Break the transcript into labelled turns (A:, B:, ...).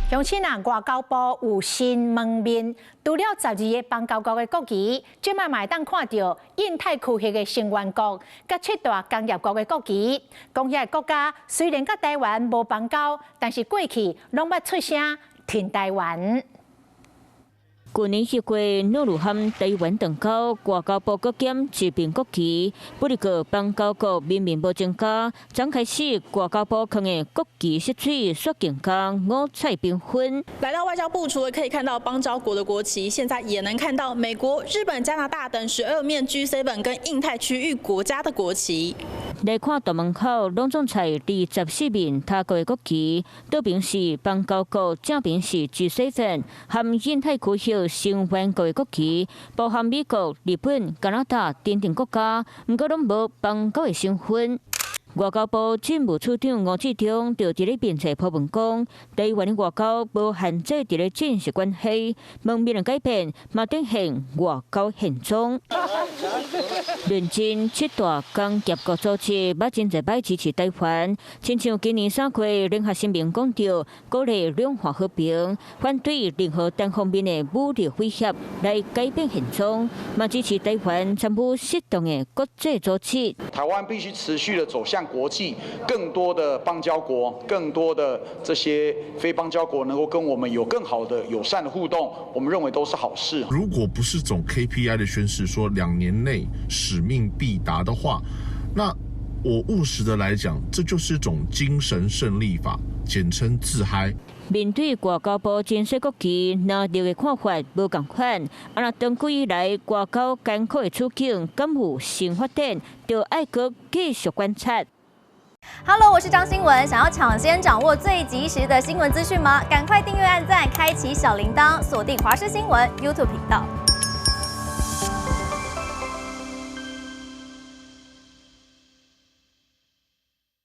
A: 鄉親啊，外交部有新門面，除了12個邦交國的國旗，這擺嘛會當看著印太區域的成員國，佮七大工業國的國旗。講遐个國家雖然佮台灣無邦交，但是過去攏捌出聲挺台灣。
B: 舊年1月，瑙魯和台灣斷交，外交部閣減一面國旗，不過邦交國明明無增加。昨開始，外交部囥的國旗色彩煞更加五彩繽紛。
C: 來到外交部，除了可以看到邦交國的國旗，現在也能看到美國、日本、加拿大等12面 G7 跟印太區域國家的國旗。
B: 來看大門口，攏總採24面他國的國旗，倒邊是邦交國，正邊是 G7 和印太區域成員國的國旗，包含美國、日本、加拿大等等國家，毋過攏無邦交的身份。外交部政務處長吳志中就佇咧面冊鋪文講，台灣的外交無限制佇咧正式關係，門面的改變嘛展現外交現狀。認真七大工業國組織捌真濟擺支持台灣，親像今年3月聯合聲明講著鼓勵兩岸和平，反對任何單方面的武力威脅來改變現狀，嘛支持台灣參與適當的國際組織。
D: 台灣必須持續的走向國際，更多的邦交國，更多的這些非邦交國能夠跟我們有更好的友善的互動，我們認為都是好事。
E: 如果不是種 KPI 的宣示，說2年內使命必達的話，那我務實的來講，這就是一種精神勝利法，簡稱自嗨。
B: 面對外交部真細國旗，藍綠的看法無仝款。啊，若長久以來外交艱苦的處境，敢有新發展，就愛閣繼續觀察。
F: Hello，我是張新文。想要搶先掌握最及時的新聞資訊嗎？趕快訂閱、按讚、開啟小鈴鐺，鎖定華視新聞 YouTube 頻道。